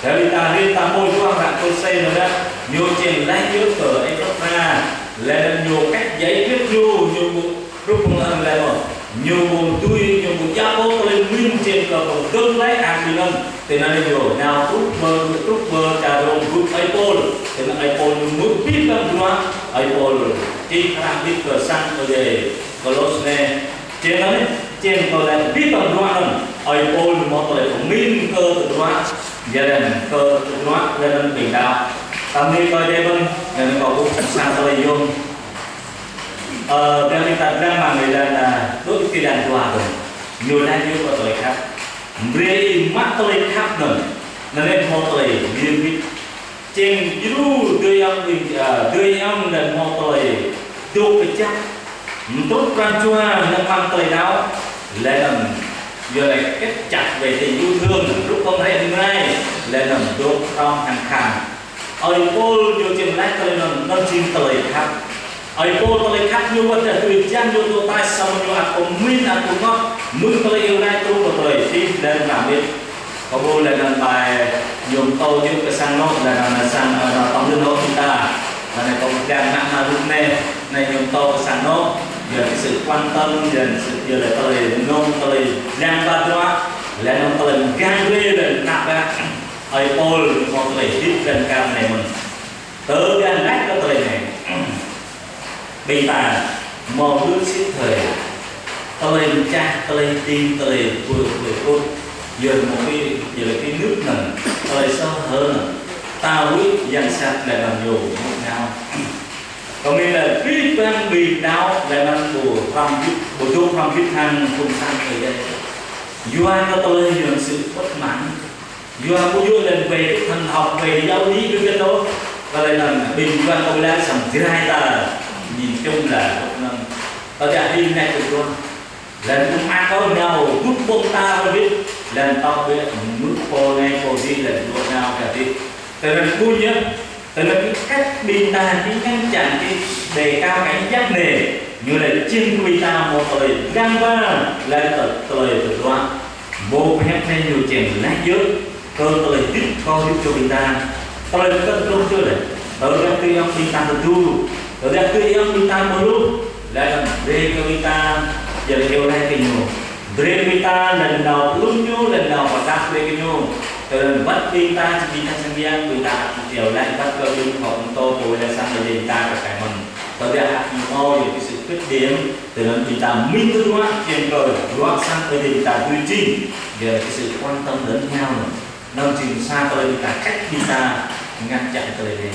Tơdah ƀing ta rĭm ta mơ̆ yua ră Kôlôsê anŭn, ñu čang laih yua kơ Êpafra, lĕ năng ñu cách giải quyết ñu, ñu ƀu rup pơngơ̆ng lĕ mơ̆. Ñu ƀu tui, ñu ƀu djă̱ ôh tơlơi mĭn čang kơ pơdơ̆ng laih ăt ƀing anŭn. Tơdah anai ñu nao truh ƀơi, truh ƀơi čar Rôm bưp ơi Pôl. Tơdah anai ơi Pôl ñu mơ̆ abih bang bruă, ơi Pôl čih krah bĭt kơ sang Ơi Adai Kôlôs anai. Čang anai, čang kơ lĕ abih bang bruă anŭn, ơi Pôl ñu hmâo tơlơi pơmĭn kơ tơdruă, yua lĕ kơ tơdruă lĕ năng ƀing đaŏ. Tơdah anai kơ jĕ ƀơ̆ng, lĕ năng kơ ƀuh sa tơlơi yôm. Ơ, tơdah ƀing ta dlăng mơ̆ng lĕ năng, ơ, dŏ ƀơi tơlơi dua dơ̆ng. Ñu laĭ yua kơ tơlơi khăp. Brơi ih mă tơlơi khăp anŭn. Anŭn lĕ hmâo tơlơi liêm bĭt. Čang djru dơi ayŏng ƀing, ơ, dơi ayŏng lĕ hmâo tơlơi dŏ kơjăp. Mtrŭt pran jua lĕ mơ̆ng tơlơi đaŏ. Lĕ năng yua lĕ cách chặt về tình yêu thương, rup pơmrĕ mrai, lĕ năng dŏ trong hăng khăng. Ơi Pôl ñu čang laih tơlơi anŭn, anŭn jing tơlơi khăp. Ơi Pôl tơlơi khăp ñu wăt tơdah drơi jăn ñu dŏ pơtaih samơ̆ ñu ăt pơmĭn ăt pơngŏt, mơ̆ng tơlơi iâu laĭ truh kơ tơlơi tih lĕ năng ră mĭt. Kơ ƀuh lĕ năng ƀai ñu pơtô ñu kơ sang anŏ, lĕ năng sang, ơ, năng tổng liên hội ƀing ta. Năng anai kơ ƀuh đang mă mă rup anai, anai ñu pơtô kơ sang anŏ, yua cái sự quan tâm, yua cái sự, yua lĕ tơlơi nông, tơlơi lăng ba bruă, lĕ năng tơlơi găng brơi lĕ năng nă bă. Ơi Pôl hmâo tơlơi hơdip lăng kar anai mơ̆n. Tơdah laĭ kơ tơlơi anai. Ƀing ta hmâo ƀu sĭt thơi. Tơlơi mơčah, tơlơi ding, tơlơi pui, pui put. Yua mơ̆ ƀing, yua lĕ ƀing nước năng, tơlơi sơ hở năng. Ta wĭ yang sat lĕ năng yua mơ̆ nao. Kơ mĭn lĕ ƀing ƀing đaŏ lĕ năng ƀu hrăm bĭt, ƀu dŏ hrăm bĭt hăng phung sang Ơi Adai. Yua kơ tơlơi yua sự bất mãn. Yua ƀu djơ̆ lĕ ƀơi thần học, ƀơi giáo lý ƀơi kơ tô. Kơ lĕ năng ƀing yua kơ lĕ sang Jrai ta. Nhìn chung là năng. Tơdah ƀing anai kơ dua. Lĕ năng ăt kơ nao, gŭt ƀơ̆ng ta ƀơi bĭt. Lĕ năng tŏ ƀơi mŭt pô anai pô dih lĕ dua nao kơ dih. Tơdah năng ƀu nhớ. Tơdah cái cách ƀing ta či ngăn chặn cái đề cao cảnh giác anai, ñu lĕ jing kơ ƀing ta hmâo tơlơi găng ba, lĕ tơ-, tơlơi tơdruă. Boh hiăp anai ñu čang laih yơh, kơ tơlơi hơdip, kơ hơdip čô ƀing ta. Tơlơi kơt lŏm čô lĕ, tơdah tui yơh ƀing ta tơdu, tơdah tui yơh ƀing ta ƀu hluh, lĕ năng brơi kơ ƀing ta, yua lĕ iâu laĭ kơ ñu. Brơi ƀing ta, lĕ nao pơlŭm ñu, lĕ nao pơdah brơi kơ ñu. Tơdah wăt ƀing ta či ƀing ta sang yang, ƀing ta ăt iâu laĭ wăt kơ ƀing khua pơtô pô laĭ sang Ơi Adai ta kơ kai mơ̆n. Tơdah ăt ñu hmâo yua kơ sự khuyết điểm, tơdah ƀing ta mĭn tơdruă, kiăng kơ bruă sang Ơi Adai ta dưi jing, yua kơ sự quan tâm lẫn nhau. Anŭn jing sa tơlơi ƀing ta, cách ƀing ta ngăn chặn tơlơi anai.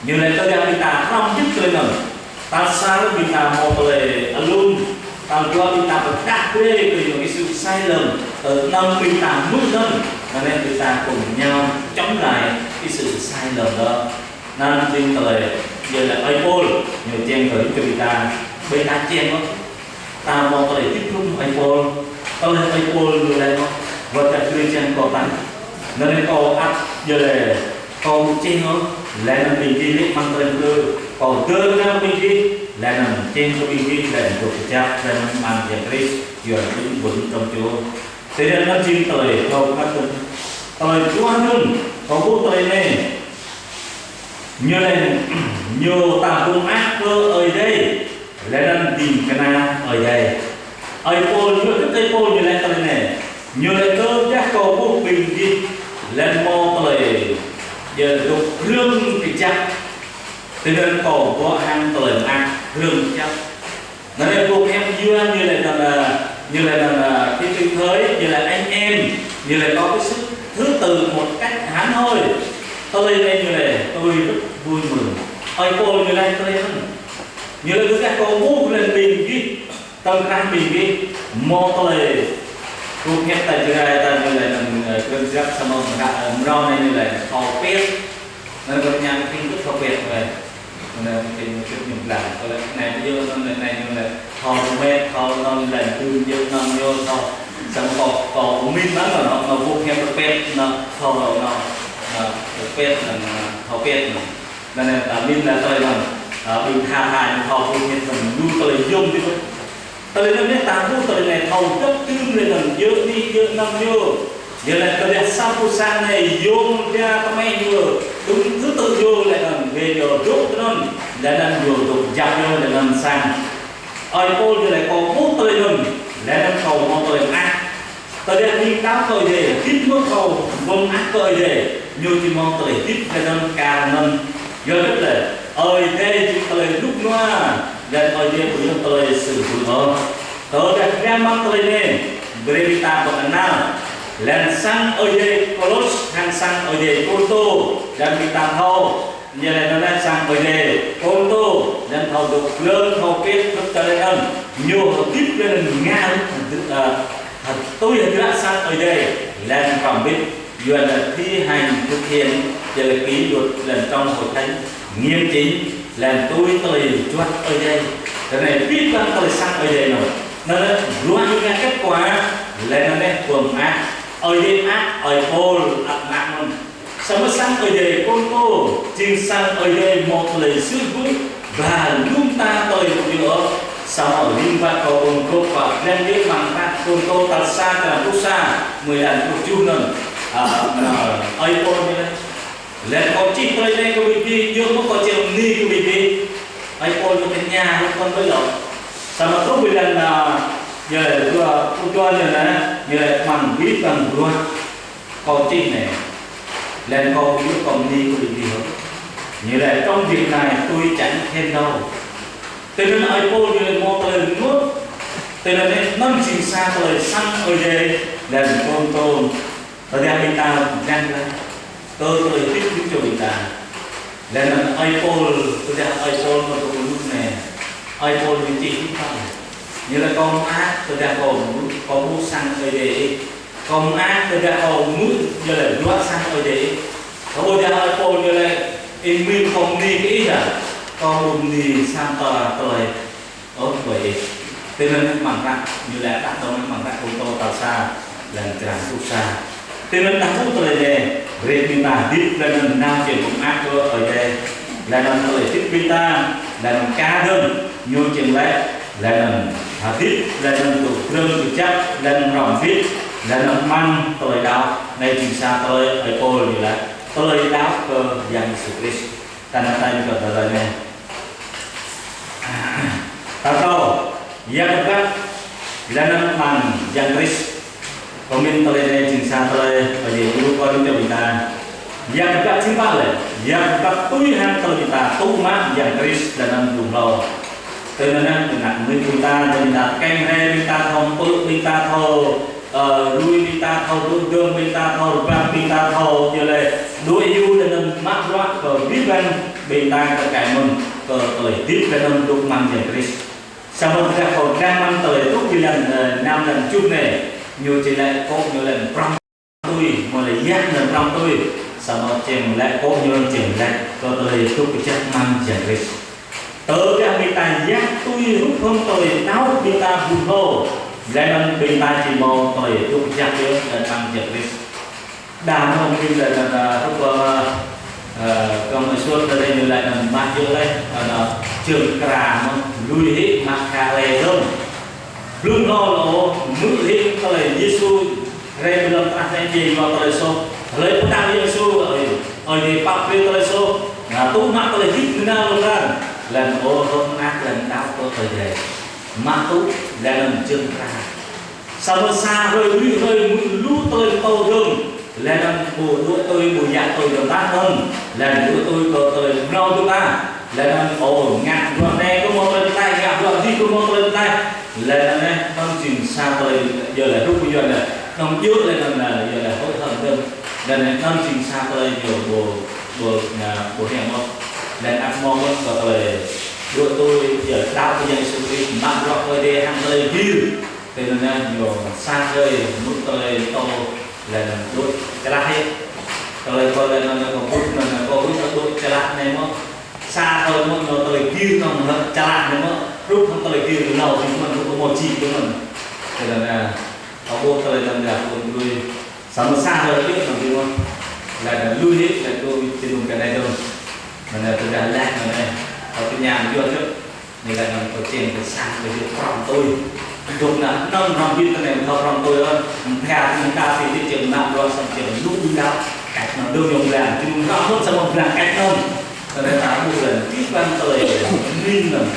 Ñu laĭ tơdah ƀing ta hrŏm hơdip tơlơi anŭn, tal sa ƀing ta hmâo tơlơi alum, tal dua ƀing ta pơdah brơi kơ yua kơ sự sai lầm, tal năm ƀing ta hmư̆ anŭn, anŭn ƀing ta cùng nhau chống lại cái sự sai lầm đó. Anŭn jing tơlơi, yua laĭ ơi Pôl, ñu kiăng kơ ƀing ta, ƀing ta kiăng ôh. Ta hmâo tơlơi hơdip hrŏm ơi Pôl, tơlơi ơi Pôl ñu laĭ ôh, wăt kơ drơi jang kâo tăng. Anŭn kâo ăt, yua laĭ kâo ƀu čih ôh, laih anŭn ƀing gih lĕ amăng tơlơi mơlư, kâo dơ̆ng nao ƀing gih, laih anŭn čih kơ ƀing gih, laih anŭn dŏ kơjăp, laih anŭn amăng Yang Krist, yua anŭn ƀing ƀun trong čô. Tơdah anŭn jing tơlơi kâo kăt tơ̆n. Tơlơi dua anŭn, kâo ƀuh tơlơi anai. Ñu laĭ, ñu ta hơ̆k mơak kơ Ơi Adai, laih anŭn ding kơna Ơi Adai. Ơi Pôl, ñu laĭ, ơi Pôl, ñu laĭ tơlơi anai. Ñu laĭ tơdah kâo ƀuh ƀing gih, laih hmâo tơlơi, yua dŏ hrŏm kơjăp. Tơdah kâo ƀuh hăng tơlơi mơak hrŏm kơjăp. Anŭn lĕ boh hiăp Yuan ñu laĭ anŭn, ơ, ñu laĭ anŭn, ơ, cái từ thời, ñu laĭ anh em, ñu laĭ có cái sự thứ tự một cách hẳn hoi. Tơlơi anai ñu laĭ, tôi rất vui mừng. Ơi Pôl ñu laĭ tơlơi anŭn. Ñu laĭ tơdah kâo ƀuh laih ƀing gih, tơl krah ƀing gih, hmâo tơlơi boh hiăp ta Jrai ta ñu laĭ anŭn, ơ, krơ̆ng jrăp samơ̆ mơ̆ng, ơ, mrâo anai ñu laĭ thâo pĕt. Anŭn kâo ñăm kinh tức thâo pĕt anai. Anŭn kinh tức ñu blang. Kâo laĭ anai yơh anŭn anai ñu laĭ thâo met, thâo anŭn laĭ tui yơh anŭn yơh thâo. Samơ̆ kâo, kâo ƀu mĭn mơ̆n anŭn, anŭn boh hiăp thâo pĕt anŭn thâo anŭn, anŭn thâo pĕt anŭn, anŭn thâo pĕt anŭn. Anŭn anai ta mĭn laĭ tơlơi anŭn, ơ, ƀing tha tha ñu thâo boh hiăp anŭn lu tơlơi yôm dih. Tơlơi anŭn anai ta ƀuh tơlơi anai thâo djŏp tŭm laih anŭn yơh anai yơh anŭn yơh. Yơh laĭ tơdah sa pô sang anai yôm dia tơmĕh yơh, đúng thứ tự yơh laih anŭn, wơ̆t yơh dŏ tui anŭn, laih anŭn yơh dŏ kơjăp yơh laih anŭn sang. Ơi Pôl yơh laĭ kâo ƀuh tơlơi anŭn, laih anŭn kâo hmâo tơlơi mơak. Tơdah ƀing đaŏ kơ Ơi Adai, hơdip mơ̆ kâo ƀơ̆ng mơak kơ Ơi Adai, ñu či hmâo tơlơi hơdip laih anŭn kar anŭn. Yua hơget lĕ, Ơi Adai jing tơlơi rơnŭk rơnua, laih anŭn Ơi Adai ƀu yơh tơlơi sư̆ ƀuh ôh. Tơdah gah amăng tơlơi anai, brơi ƀing ta pơkơnăl. Laih anŭn sang Ơi Adai Kôlôs, hăng sang Ơi Adai Kôrintô, laih anŭn ƀing ta thâo. Ñu laĭ anŭn laih sang Ơi Adai Kôrintô, laih anŭn thâo dŏ glơ̆ng, thâo pĕt, hrup tơlơi anŭn. Ñu hơdip laih anŭn ngă, ơ, tui hơdră sang Ơi Adai, laih anŭn hrŏm hơbĭt, yua anŭn thi hành thực hiện, yua laĭ kỷ luật laih anŭn trong hội thánh, nghiêm chỉnh, laih anŭn tui tơlơi juăt Ơi Adai. Tơlơi anai ƀiă ƀing tơlơi sang Ơi Adai anŭn. Anŭn laĭ, bruă ñu ngă kết quả, laih anŭn laih ƀơ̆ng mơak, Ơi Adai mơak, ơi Pôl ăt mơak mơ̆n. Samơ̆ sang Ơi Adai Kôrintô, jing sang Ơi Adai hmâo tơlơi sư̆ ƀuh, ba lŏm ta tơlơi ƀu djơ̆ ôh, samơ̆ rim ba kâo ƀơ̆ng gŏp ba blan djơ̆ amăng hră Kôrintô tal sa črăn pluh sa, mơ̆ng êlan pluh tơjuh anŭn. Ơ, ơ, ơi Pôl ñu laĭ. Laih kâo čih tơlơi anai kơ ƀing gih, yua mơ̆ kâo či bơni kơ ƀing gih. Ơi Pôl ñu tơña hơ̆k mơ̆n ƀơi lŏn. Samơ̆ truh ƀơi êlan, ơ, yua dua, pluh dua ñu laĭ, ñu laĭ amăng abih bang bruă. Kâo čih anai, laih kâo ƀu djơ̆ kâo bơni kơ ƀing gih ôh. Ñu laĭ trong việc này tôi chẳng khen đâu. Tui anŭn ơi Pôl ñu laĭ hmâo tơlơi rơngot. Tui anŭn anai anŭn jing sa tơlơi sang Ơi Adai, laih anŭn Kôrintô. Tơdah ƀing ta ngăn laih, tơ tơlơi hơdip hơdip čô ƀing ta. Laih anŭn ơi Pôl, tơdah ơi Pôl kơ tơlơi rơngot anai. Ơi Pôl ñu čih hơdip ta. Ñu laĭ kâo mơak, tơdah kâo, kâo ƀuh sang Ơi Adai. Kâo mơak tơdah kâo hmư̆, yua laĭ bruă sang Ơi Adai. Kâo ƀuh tơdah ơi Pôl yua laĭ, ih mĭn kâo bơni kơ ih hă? Kâo ƀu bơni sa tơ-, tơlơi ôh ƀơi ih. Tui anŭn amăng hră, ñu laĭ đah dơ̆ng amăng hră Kôrintô tal sa, laih anŭn črăn pluh sa. Tui anŭn ta ƀuh tơlơi anai, brơi ƀing ta hơdip laih anŭn nao či ƀơ̆ng mơak kơ Ơi Adai. Laih anŭn tơlơi hơdip ƀing ta, laih anŭn kar dơ̆ng, ñu či laĭ, laih anŭn hơdip, laih anŭn dŏ glơ̆ng kơjăp, laih anŭn hrŏm hơbĭt, laih anŭn amăng tơlơi đaŏ, anai jing sa tơlơi ơi Pôl ñu laĭ, tơlơi đaŏ kơ Yang Yêsu Krist. Ta nao ta ñu kơ tơlơi anai. Ta thâo, Yang Bơngăt, laih anŭn amăng Yang Krist. Pơmĭn tơlơi anai jing sa tơlơi, Ơi Adai djru kơ ƀing ta. Yang kơ ƀing ta jing pă lĕ, yang kơ ƀing ta tui hăng tơlơi ƀing ta tŭ mă Yang Krist lĕ anŭn ƀu hlâo. Tui anŭn, anŭn mơ̆ng ƀing ta, ƀing ta tơkeng rai, ƀing ta thâo pơ̆k, ƀing ta thâo, ơ, lui, ƀing ta thâo dŏ dơ̆ng, ƀing ta thâo rơbat, ƀing ta thâo, yua lĕ, đuaĭ yua lĕ anŭn mă bruă kơ abih bang ƀing ta kơ kơmơi, kơ tơlơi hơdip lĕ anŭn dŏ amăng Yang Krist. Samơ̆ tơdah kâo gah amăng tơlơi tŭ ƀơi lăn, ơ, năm lăn tơjuh anai, ñu či laĭ kơ ñu lĕ prŏng tui, mơ̆ lĕ yap anŭn prŏng tui, samơ̆ čang laĭ kơ ñu čang laĭ kơ tơlơi dŏ kơjăp amăng Yang Krist. Tơdah ƀing ta yap tui hrup hăng tơlơi đaŏ ƀing ta ƀu hlâo, lĕ anŭn ƀing ta či hmâo tơlơi dŏ kơjăp yơh lĕ amăng Yang Krist. Đa mơ̆ng ƀing ta, ta, ta, hrup, ơ, ơ, kơ mơi suôt ta lĕ ñu laĭ anŭn mă yơh lĕ, anŭn, ơ, čơ̆ng kra mơ̆n, lui hĭ mă kra lĕ dơ̆ng. Blung hlâo lĕ, hmư̆ hĭ tơlơi Yêsu rai ƀơi lŏn tơnah anai djai yua tơlơi soh. Hlơi pơtao Yêsu, ơi, ơi, djai pap brơi tơlơi soh. Anŭn, tŭ mă tơlơi hơdip nanao lŏn tơnah. Lĕ anŭn, ơ, hơ̆k mơak lĕ anŭn đaŏ kơ Ơi Adai. Mă tŭ, lĕ anŭn čơ̆ng kra. Samơ̆ sa hrơi, lui hrơi, mơ̆ lu tơlơi pơtô dơ̆ng. Lĕ anŭn ƀu dŏ tui, ƀu yap tui dơ̆ng tah anŭn. Lĕ anŭn dŏ tui kơ tơlơi mơnâo dŏ ta. Lĕ anŭn, ơ, ngă bruă anai kơ hmâo tơlơi pơklaih, ngă bruă adih kơ hmâo tơlơi pơklaih. Lĕ anŭn, ơ, anŭn jing sa tơlơi, yua lĕ hrup yua lĕ, anŭn yua lĕ anŭn, ơ, yua lĕ hối hận dơ̆ng. Lĕ anŭn, anŭn jing sa tơlơi yua ƀu, ƀu, ơ, ƀu hiam ôh. Lĕ anŭn ăt hmâo mơ̆n kơ tơlơi dŏ tui, yua lĕ đaŏ kơ Yang Yêsu Krist, mă bruă kơ Ơi Adai hăng tơlơi gir. Tui anŭn anai, ñu sa hrơi mơ̆ tơlơi pơtô lĕ anŭn dŏ čơlah hĭ. Tơlơi kâo lĕ anŭn kâo ƀuh anŭn kâo ƀuh kâo dŏ čơlah anai mơ̆. Sa hrơi mơ̆ ñu tơlơi gir anŭn hơ̆k čơlah anai mơ̆. Hrup hăng tơlơi gir hlâo dih mơ̆n, hrup kâo hmâo čih dih mơ̆n. Tui anŭn anai, kâo ƀuh tơlơi anŭn yơh kâo lui. Samơ̆ sa hrơi dih anŭn dih mơ̆. Lĕ anŭn lui hĭ, lĕ kâo ƀu či nung kơ anai dơ̆ng. Anŭn anai tơdah lĕ anŭn anai. Kâo tơña yua hơget. Anai lĕ anŭn kâo čang kơ sang kơ hyu prŏng tui. Dŏ anŭn anŭn hrŏm hơbĭt kơ anai thâo prŏng tui ôh. Mơ̆ng pha tui mơ̆ng ta tui tui čang mă bruă samơ̆ čang lu ƀing đaŏ. Kač anŭn dơ̆ng yŏng blang. Či nung hrŏm mơ̆n samơ̆ blang kač anŭn. Tơdah ta ƀuh lĕ abih bang tơlơi mơnuih anŭn.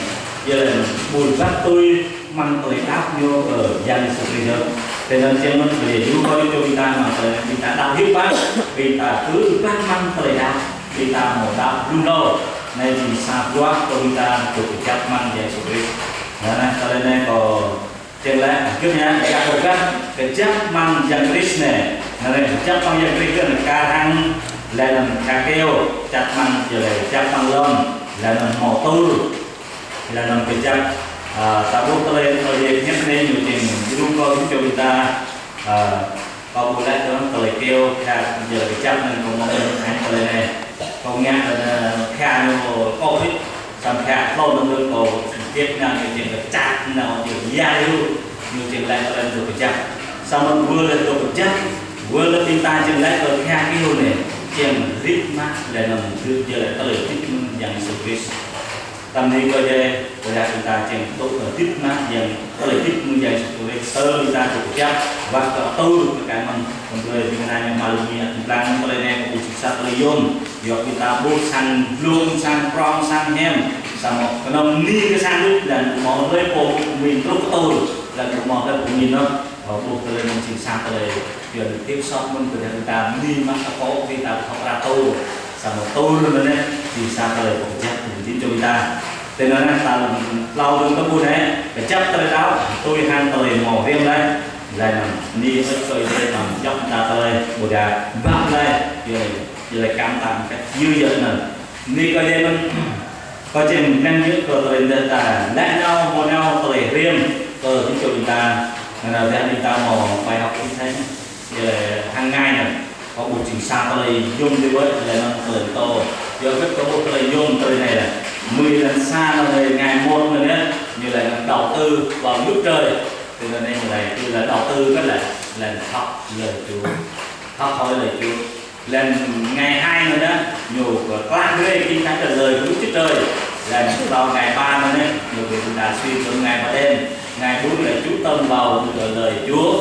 Yua lĕ ƀu rơbat tui amăng tơlơi đaŏ ñu kơ Yang Yêsu Krist. Tui anŭn čang mơ̆n tơlơi djru kơ ƀing ta amăng tơlơi ƀing ta đaŏ hơbĭt ƀă. Ƀing ta kơ rơbat amăng tơlơi đaŏ. Ƀing ta hmâo đaŏ blung hlâo, anai jing sa bruă kơ ƀing ta dŏ kơjăp amăng Yang Yêsu Krist. Anŭn anai, tơlơi anai kâo čang laĭ, hơgĕt ñu, Yakôb gah, kơjăp amăng Yang Krist anai. Anŭn anai, kơjăp amăng Yang Krist anŭn kar hăng, lĕ anŭn khă kơyâo, kơjăp amăng, yua lĕ kơjăp amăng lŏn, lĕ anŭn hmâo tur, lĕ anŭn kơjăp, ơ, ta ƀuh tơlơi, tơlơi hiăp anai ñu čang djru kơ ƀing ta, ơ, Kâo ƀu laĭ dơ̆ng tơlơi kơyâo, khă, yua lĕ kơjăp anŭn kâo hmâo mơ̆n hăng tơlơi anai. Kâo ngă, ơ, khă ñu kâo hĭ, samơ̆ khă hlâo anŭn kâo Việt Nam ñu čang kơčăp anŭn ñu yua yơh, ñu čang laĭ tơlơi dŏ kơjăp. Samơ̆ wơ̆t lĕ dŏ kơjăp, wơ̆t lĕ ƀing ta čang laĭ kơ khă kơyâo anai, čang rĭm mă lĕ anŭn yua lĕ tơlơi hơdip mơ̆ng Yang Yêsu Krist. Tơdah kơ Ơi Adai, kơ Ơi Adai ƀing ta čang dŏ, ơ, hơdip mă Yang, tơlơi hơdip mơ̆ng Yang Yêsu Krist, tơl ƀing ta dŏ kơjăp, wơ̆t kơ tơl kơ kar mơ̆n, kơ tơlơi ƀing ta ñu hmâo lu mơ̆n, ƀing ta mơ̆ng tơlơi anai kơ ƀu či sa tơlơi yôm, yua ƀing ta ƀuh sang blung, sang prŏng, sang hiam, samơ̆ kơnơ̆ng anai kơ sang đôč, lĕ hmâo hlơi pô ƀu mĭn truh kơ tơl, lĕ hmâo hlơi pô mĭn ôh. Ơ, ƀuh tơlơi anŭn jing sa tơlơi, yua anŭn tiếp xúc mơ̆n kơ ƀing ta mơnuih mă akŏ ƀing ta thâo kra tui. Samơ̆ tui anŭn anai, jing sa tơlơi pơkơjăp, jing jing čô ƀing ta. Tui anŭn anai, tal hlâo dơ̆ng kâo ƀuh anai, kơjăp tơlơi đaŏ, tui hăng tơlơi hmâo rĭm laih. Laih anŭn, anai ơi kơ Ơi Adai anŭn djŏp ta tơlơi, ƀu djơ̆ ƀă laih, yua, yua lĕ kăm ta mơ̆n kơ, yua yua anŭn. Anai kơ Ơi Adai mơ̆n, kơ čang năng yua kơ tơlơi ƀing ta, laih nao, hmâo nao tơlơi rĭm, kơ jing čô ƀing ta, anŭn anai ƀing ta hmâo bài học kinh thánh. Yua lĕ hăng ngai anŭn, kâo ƀu jing sa tơlơi yôm dih wơ̆t, lĕ anŭn tơlơi pơtô. Yua hơgĕt kâo ƀuh tơlơi yôm tơlơi anai lĕ. Mơ̆ng lăn sa anŭn lĕ ngai một anŭn yơh, ñu lĕ anŭn đầu tư vào nước trời. Tui anŭn anai ñu lĕ, tui lĕ đầu tư kơ lĕ, lĕ học lời Chúa. Học hỏi lời Chúa. Lĕ ngai hai anŭn yơh, ñu kơ klang rê kinh thánh, lời của Đức Chúa Trời. Lĕ sau ngai ba anŭn yơh, ñu kơ chúng ta suy gẫm ngai ba đêm. Ngai bốn là chú tâm vào lời Chúa.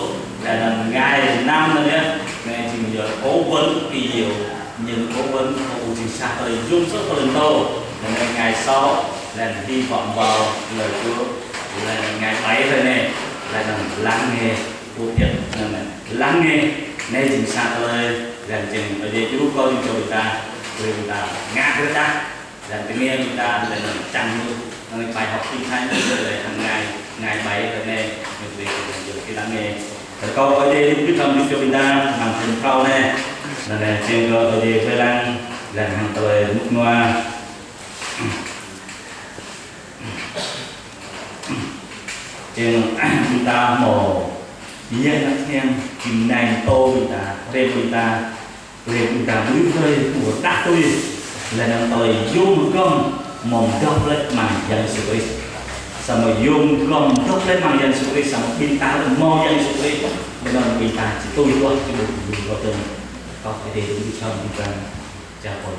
Lĕ anŭn ngai năm anŭn yơh, ngai jing yua cố vấn kỳ diệu, những cố vấn kâo ƀu jing sa tơlơi yôm sŏ tơlơi pơtô. Lĕ anŭn ngai sáu, lĕ hy vọng vào lời Chúa. Lĕ anŭn ngai bảy anŭn anai, lĕ anŭn lắng nghe. Ƀu thiăt, anŭn lăng anai, anai jing sa tơlơi, laih anŭn jing Ơi Adai djru kơ ƀing ta, brơi ƀing ta ngă kơ ta, laih anŭn tơngia ƀing ta, laih anŭn čang hluh, anŭn bài học kinh thánh, laih anŭn hăng ngài, ngài bài anŭn anai, ñu brơi kơ ƀing ta lăng anai. Rơkâo Ơi Adai djru kơ ƀing ta, hăng thŭn thâo anai, anŭn anai, jing kơ Ơi Adai brơi lăng, laih anŭn hăng tơlơi rơnŭk rơnua. Jing ƀing ta hmâo Yang Bơngăt Hiam, jing anai pô ƀing ta, rem ƀing ta, rem ƀing ta ƀu hrơi ƀu đah tui, laih anŭn tơlơi yôm hơgŏm hmâo dŏ laih amăng Yang Yêsu Krist. Samơ̆ yôm hơgŏm dŏ laih amăng Yang Yêsu Krist, samơ̆ ƀing ta hmâo Yang Yêsu Krist, laih anŭn ƀing ta či tui tuah, či ƀu tui tuah dơ̆ng. Kâo kơ Ơi Adai djru kơ ƀing ta, čang pô.